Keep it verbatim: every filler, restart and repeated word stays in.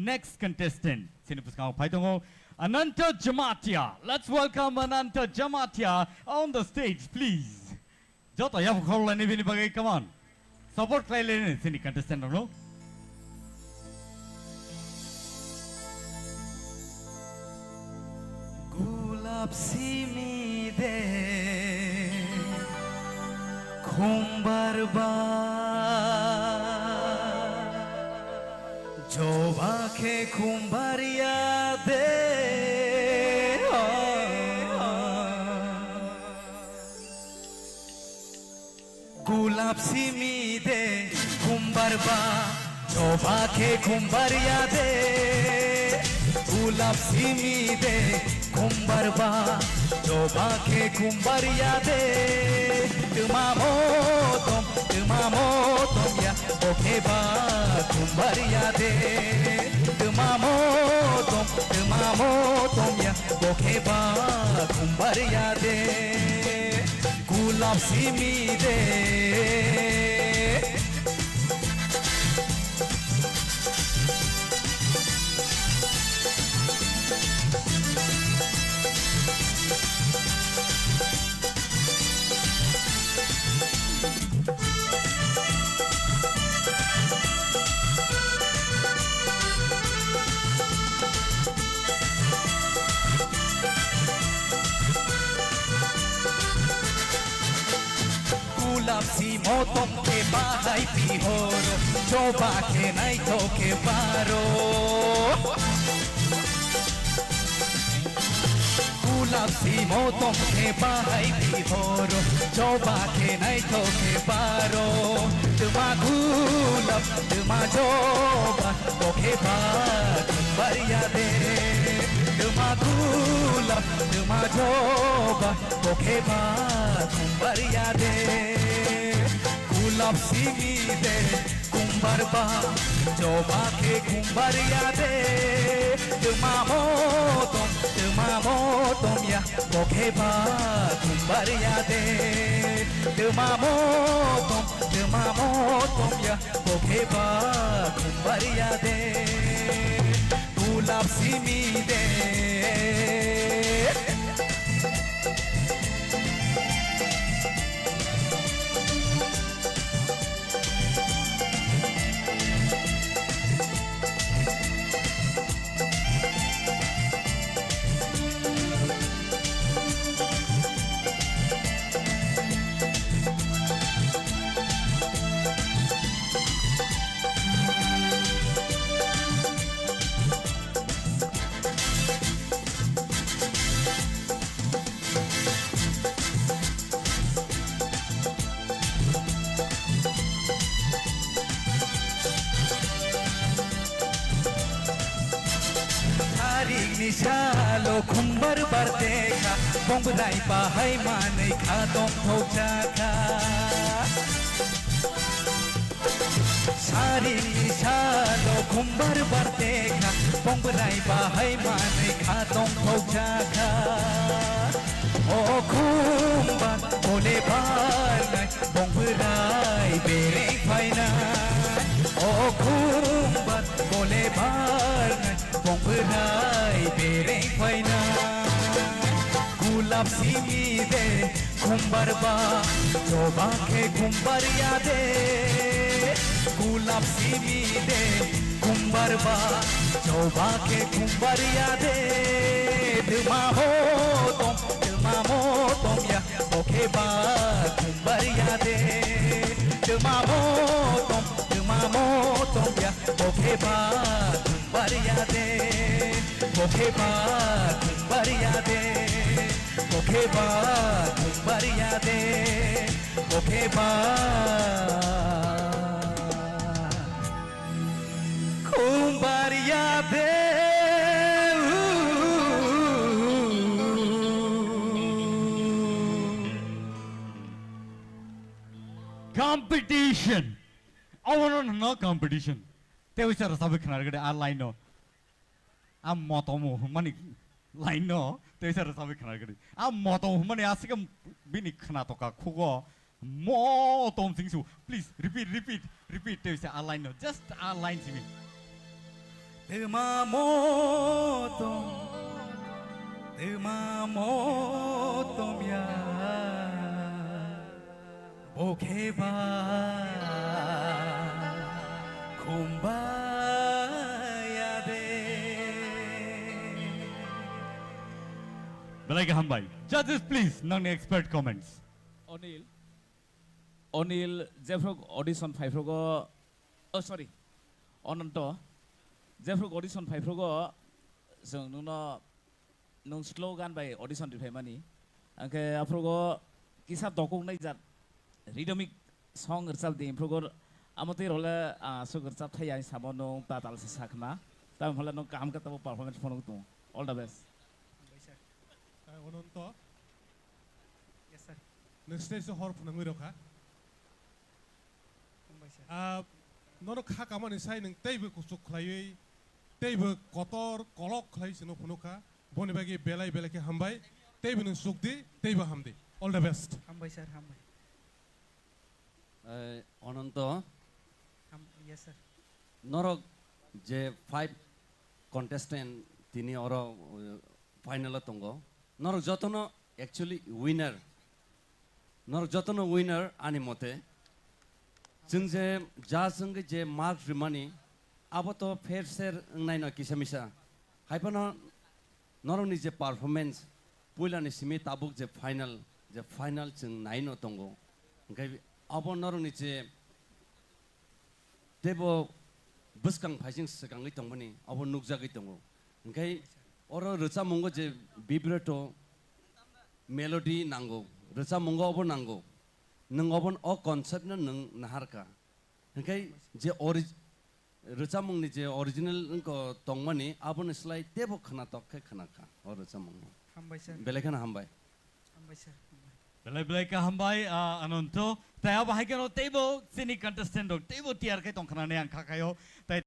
Next contestant, chini bwskango phai tongo Ananta Jamatia. Let's welcome Ananta Jamatia on the stage, please. Joto yapha khorlaini bini bagwi, come on. Support khlai laini chini contestant rokno. Gulap simi de khumbar ba, joba khe khumbar ya de. Gulap simi de khumbar ba, joba khe khumbar ya de. Gulap simi de khumbar ba, joba khe khumbar ya de. Twma motom, twma motom ya, bo khe ba khumbar ya de. Twma motom, twma motom ya, bo khe ba khumbar ya de. Gulap simi de. Gulap si motom khe bahai pihoro, joba khe naithok khe baro. Gulap si motom khe bahai pihoro, joba khe naithok khe baro. Twma gulap, twma joba, bo khe ba khumbar ya de. Twma gulap, twma joba, bo khe ba khumbar ya de. Gulap simi de khumbar ba, joba khe khumbar ya de. Twma motom, twma motom ya, bo khe ba khumbar ya de. Twma motom, twma motom ya, bo khe ba khumbar ya de. Gulap simi de. Tarik ni salo khumbar bar tekha, bongrai bahai manwi kha tongthok jakha. Sari salo khumbar bar tekha, bongrai bahai manwi kha tongthok jakha. O khumbar bole barnai, bongrai bereng phainai. O khumbar bole barnai, bongrai bereng phainai. Gulap simi de khumbar ba, joba khe khumbar ya de. Gulap simi de khumbar ba, joba khe khumbar ya de. Twma motom, twma motom ya, bo khe ba khumbar ya de. Twma motom, twma motom ya, bo khe ba khumbar ya de. Bo khe ba khumbar ya de. Bo khe ba khumbar ya de. Bo khe ba khumbar ya de. Competition. Abono no competition. Tei uisa rwchabwi khna rwgwdi a line no. A motomo hwnmani line no tei uisa rwchabwi khna rwgwdi. A motomo hwnmani aswk bini khna toka khugo motom singsu. Please repeat, repeat, repeat tei uisa a line no. Just a line simi. Twma motom, twma motom ya, bo khe ba khum ba ya de. Belai khe hambai. Judges, please, nangni expert comments. Onil, Onil, jephru audition phaiphrugo, oh, sorry, Ononto, jephru audition phaiphrugo, chwng nwngno, nwng slogan bai audition riphaimani, hwnkhe aphrugo kisa dokoknai jat rhythmic song rwchap di, aphrugo amotwi role, ah, aswk rwchap thai, ang samo nwng tatal se sakhna, tamo hwnle nwng kaham khe tamo performance phunuk tongo. All the best. Hambai sir. Ah, Ononto. Yes, sir. Nwng stage o hor phwnangwi rokha. Hambai sir. Ah, nono kha kamani sai nwng teibo kuchuk khlaiwi, teibo kotor kolok khlai sino phunukha. Boni bagwi belai belai khe hambai. Teibo nwng chukdi, teibo hamdi. All the best. Hambai sir, hambai. Eh, Ononto, Ham-, yes, sir. Norok je five contestant tini oro, eh, final o tongo. Norok jotono actually winner. Norok jotono winner ani mote. Chwng je judge wngwi je mark rimani, abo to fair share wngnaino kisa misa. Hai phano norokni je performance, puilani simi tabuk je final, je final chwng naino tongo. Hwnkhe abo norokni je teibo bwskang phaising swkangwi tongmani, abo nukjagwi tongo. Hwnkhe oro rwchapmungo je vibrato, melody nango, rwchapmungo obo nango. Nwng obo, o concept no nwng naharkha. Hwnkhe je ori-, rwchapmungni je original wngkha tongmani, aboni slai teibo khwnatok khe khwnakha o rwchapmungno. Hambai sir. Belai kheno hambai. Hambai sir. Hambai. Belai belai khe hambai, ah, Ananto. Tai abo hai kheno teibo chini contestant rok teibo tiyar khe tongkha nani ang kha khaio. Tai